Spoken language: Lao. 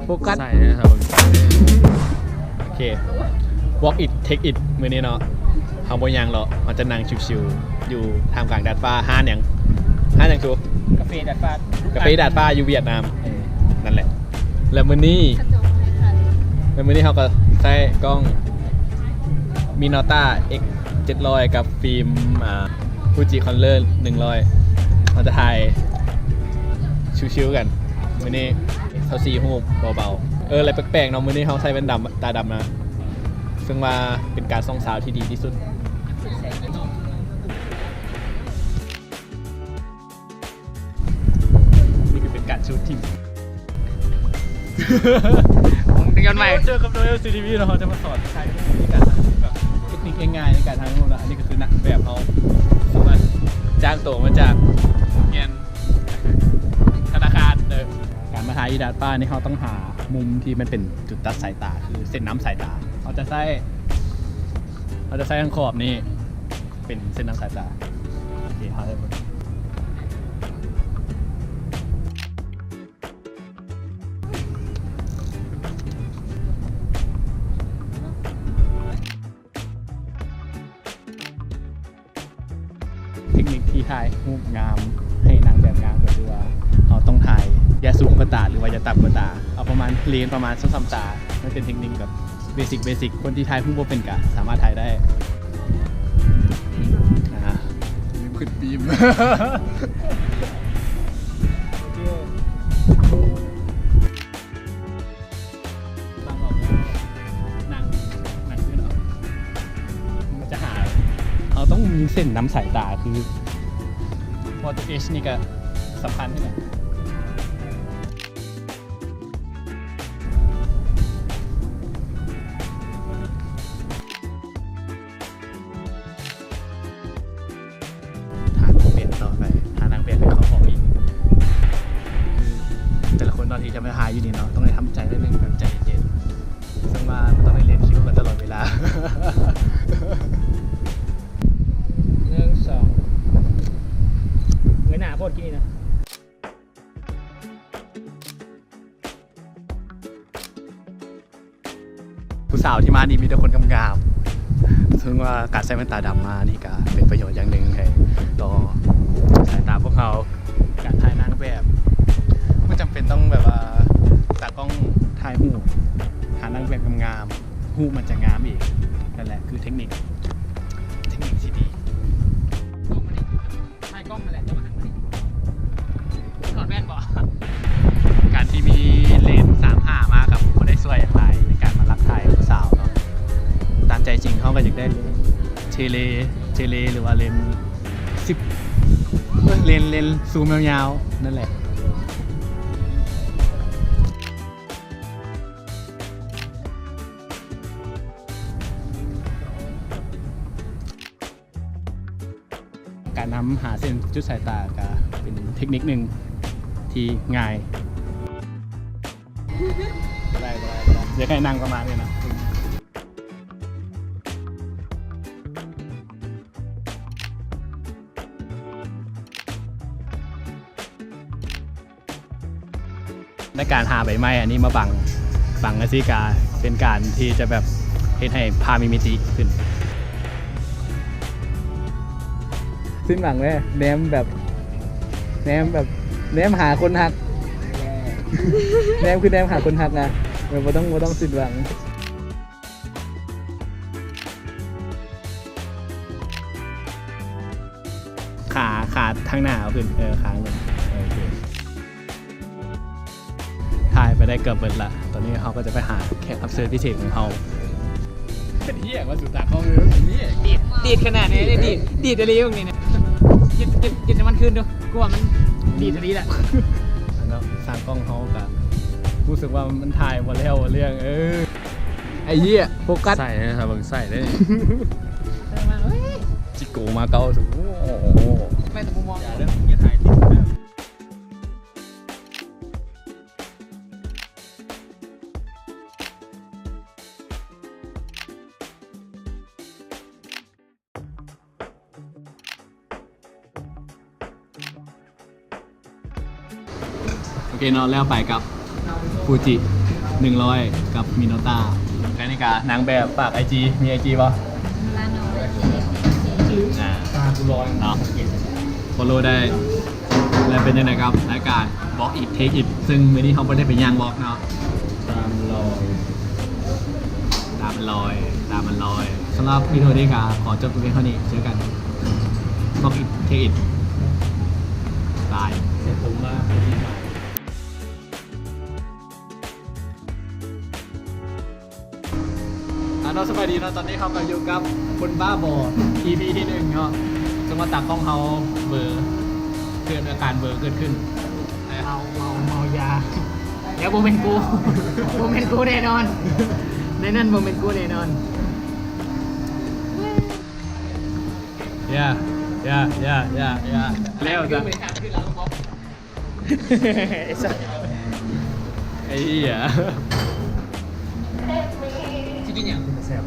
ໂຟກັສ ໃສ່ເລີຍ ໂອເຄ walk it take it ມື້ນີ້ເນາະ ເຮົາບໍ່ຍ່າງເລາະ ເຮົາຈະນັ່ງຊິວໆ ຢູ່ທ່າມກາງດາດຟ້າ ຮ້ານຫຍັງ ຮ້ານຫຍັງ ກາເຟດາດຟ້າ ກາເຟດາດຟ້າຢູ່ຫວຽດນາມ ເອີ ນັ້ນແຫຼະ ແລ້ວມື້ນີ້ ແລ້ວມື້ນີ້ເຮົາກໍໃຊ້ກ້ອງ Minolta X ເຈັດຮ້ອຍ ກັບຟິມ ອ່າ Fuji Color ໜຶ່ງຮ້ອຍ ເຮົາຈະຖ່າຍຊິວໆ ກັນ ມື້ນີ້ ຊາວສີ່ຮູບເບົາໆ ເອີ ແລະ ແປກໆ ເນາະ ມື້ນີ້ເຮົາໃສ່ແວ່ນດຳ ຕາດຳມາ ເຊິ່ງວ່າເປັນການສ່ອງສາວທີ່ດີທີ່ສຸດ. ນີ້ຄືເປັນການຊູດຖິ້ມ ຍ້ອນໃໝ່ ເຈີກັບ Royal C T V ເນາະ ເຮົາຈະມາສອນຖ່າຍຮູບ ວິທີການຖ່າຍຮູບ ແບບເທັກນິກງ່າຍໆ ໃນການຖ່າຍຮູບເນາະ ອັນນີ້ກໍຄືນັກແບບເຮົາ ສາມາດຈ້າງໂຕມາຈາກໂຮງຮຽນ ທະນາຄານເດີ. ການມາຖ່າຍຢູ່ດາດຟ້ານີ້ ເຮົາຕ້ອງຫາມຸມທີ່ມັນເປັນຈຸດຕັດສາຍຕາ ຄືເສັ້ນນຳສາຍຕາ ເຮົາຈະໃຊ້ ເຮົາຈະໃຊ້ທາງຂອບນີ້ເປັນເສັ້ນນຳສາຍຕາ. ໂອເຄ ເຮົາໃຊ້ ເທັກນິກທີ່ຖ່າຍຮູບງາມ ໃຫ້ນາງແບບງາມ ກໍຄືວ່າເຮົາຕ້ອງຖ່າຍຢ່າສູງກວ່າຕາ ຫຼືວ່າຢ່າຕ່ຳກວ່າຕາ ເອົາປະມານ ເລນປະມານສອງສາມຕາ. ມັນເປັນເທັກນິກແບບເບສິກ ເບສິກ ຄົນທີ່ຖ່າຍຮູບບໍ່ເປັນກະສາມາດຖ່າຍໄດ້. ອ່າ ລືມຂຶ້ນຟິມ. ໂອເຄ ວາງອອກແລ້ວ ນັ່ງ ນັ່ງຂຶ້ນເນາະ ມັນຈະຫາຍ. ເຮົາຕ້ອງມີເສັ້ນນຳສາຍຕາ ຄື Photo Edge ນີ້ກະສຳຄັນຄືກັນ. ຖ້ານາງແບບຕໍ່ໄປ ຖ້ານາງແບບໃຫ້ເຂົາອອກອີກ. ແຕ່ລະຄົນເນາະ ທີ່ຈະມາຖ່າຍຢູ່ນີ້ເນາະ ຕ້ອງໄດ້ທຳໃຈໜ້ອຍໜຶ່ງ ແບບໃຈເຢັນໆ ເຊິ່ງວ່າມັນຕ້ອງໄດ້ລຽນຄິວກັນຕະຫຼອດເວລາ. ໜຶ່ງ ສອງ ເງີຍໜ້າໂພດກີ້ນະ. ຜູ້ສາວທີ່ມານີ້ມີແຕ່ຄົນງາມໆ ເຊິ່ງວ່າການໃສ່ແວ່ນຕາດຳມານີ້ກະເປັນປະໂຫຍດຢ່າງໜຶ່ງໃຫ້ຕໍ່ສາຍຕາພວກເຮົາ. ການຖ່າຍນາງແບບບໍ່ຈຳເປັນຕ້ອງແບບວ່າຕາກ້ອງຖ່າຍຮູບ ຫານາງແບບງາມໆ ຮູບມັນຈະງາມເອງ. ນັ້ນແຫຼະຄືເທັກນິກ ເທັກນິກທີ່ດີ. ຖ່າຍກ້ອງຫັ້ນແຫຼະ ຈະມາຫັນມານີ້ ຖອດແວ່ນບໍ່? ການທີ່ມີເລນສາມຫ້າມາກໍບໍ່ໄດ້ຊ່ວຍຫຍັງຫຼາຍໃນການມາລັກຖ່າຍຜູ້ສາວເນາະ. ຕາມໃຈຈິງເຮົາກໍຢາກໄດ້ເລນເທເລ ເທເລ ຫຼືວ່າເລນສິບ ເອີຍ ເລນ ເລນຊູມຍາວໆ ນັ້ນແຫຼະ. ການນຳຫາເສັ້ນຈຸດສາຍຕາກະເປັນເທັກນິກໜຶ່ງທີ່ງ່າຍ. ບໍ່ໄດ້ ບໍ່ໄດ້ ບໍ່ໄດ້ ຢາກໃຫ້ນັ່ງປະມານນີ້ນະ. ໃນການຫາໃບໄມ້ອັນນີ້ມາບັງ ບັງຈັ່ງຊີ້ກະເປັນການທີ່ຈະແບບເຮັດໃຫ້ພາບມີມິຕິຂຶ້ນ. ສິ້ນຫວັງເວີຍ ແນມແບບ ແນມແບບ ແນມຫາຄົນຮັກ ແນມຄືແນມຫາຄົນຮັກນະ ເອີ ບໍ່ຕ້ອງ ບໍ່ຕ້ອງສິ້ນຫວັງ. ຂາ ຂາທາງໜ້າເອົາຂຶ້ນ ເອີ ຂາຂຶ້ນ ໂອເຄ. ຖ່າຍໄປໄດ້ເກືອບເບິດລະ ຕອນນີ້ເຮົາກໍຈະໄປຫາແຂກຮັບເຊີນພິເສດຂອງເຮົາ. ເປັນເຫຍວ່າສຸດຕາຂອງເອີ ເປັນເຫຍ ດີດ ດີດຂະໜາດນີ້ ດີດ ດີດອີ່ຫຼີ ນີ້ນະ. ເກັບ ເກັບ ເກັບນ້ຳມັນຄືນດູ ກູວ່າມັນດີດອີ່ຫຼີລະ. ເນາະ ຊ່າງກ້ອງເຮົາກະຮູ້ສຶກວ່າມັນຖ່າຍບໍ່ແລ້ວບໍ່ເລື່ອງ ເອີ. ໄອ້ເຫຍ ໂຟກັສ ໃສ່ເດີ ຖ້າເບິ່ງໃສ່ເດີ. ເອີ ມາເວີຍ ຈິໂກມາເກົ່າ ໂອ້ໂຫ ແມ່ນແຕ່ມຸມມອງ ຢ່າເດີ ຢ່າຖ່າຍຕິດເດີ. ໂອເຄເນາະ ແລ້ວໄປກັບຟູຈິ ໜຶ່ງຮ້ອຍກັບມິໂນຕາ. ອັນນີ້ກະນາງແບບຝາກໄອຈີ ມີໄອຈີບໍ່? ລານ້ອຍ ອ່າ ຕາກູລອຍເນາະ ໂຟໂລໄດ້. ແລະ ເປັນຈັ່ງໃດກັບລາຍການ Walk It Take It ຊຶ່ງມື້ນີ້ເຮົາບໍ່ໄດ້ໄປຍ່າງ walk ເນາະ. ຕາມັນລອຍ ຕາມັນລອຍ ຕາມັນລອຍ. ສຳລັບວິດີໂອນີ້ກະຂໍຈົບໄວ້ພຽງເທົ່ານີ້. ເຈີກັນ Walk It Take It ບາຍ. ເສັດຜົມມາພໍດີ. ອ່າເນາະ ສະບາຍດີເນາະ. ຕອນນີ້ເຮົາກະຢູ່ກັບຄົນບ້າບໍ ອີພີທີໜຶ່ງເນາະ. ຈັງຫວະຕາກ້ອງເຮົາເບີ ເກີດອາການເບີເກີດຂຶ້ນ. ເມົາ ເມົາ ເມົາຢາ. ແລ້ວບໍ່ແມ່ນກູ ບໍ່ແມ່ນກູແນ່ນອນ. ໃນນັ້ນບໍ່ແມ່ນກູແນ່ນອນ. ຢ່າ ຢ່າ ຢ່າ ຢ່າ ຢ່າ. ແລ້ວຈ້ະ. ໄອ້ສັດ ໄອ້ເຫຍ ຊິກິນຫຍັງ? ແຊບ.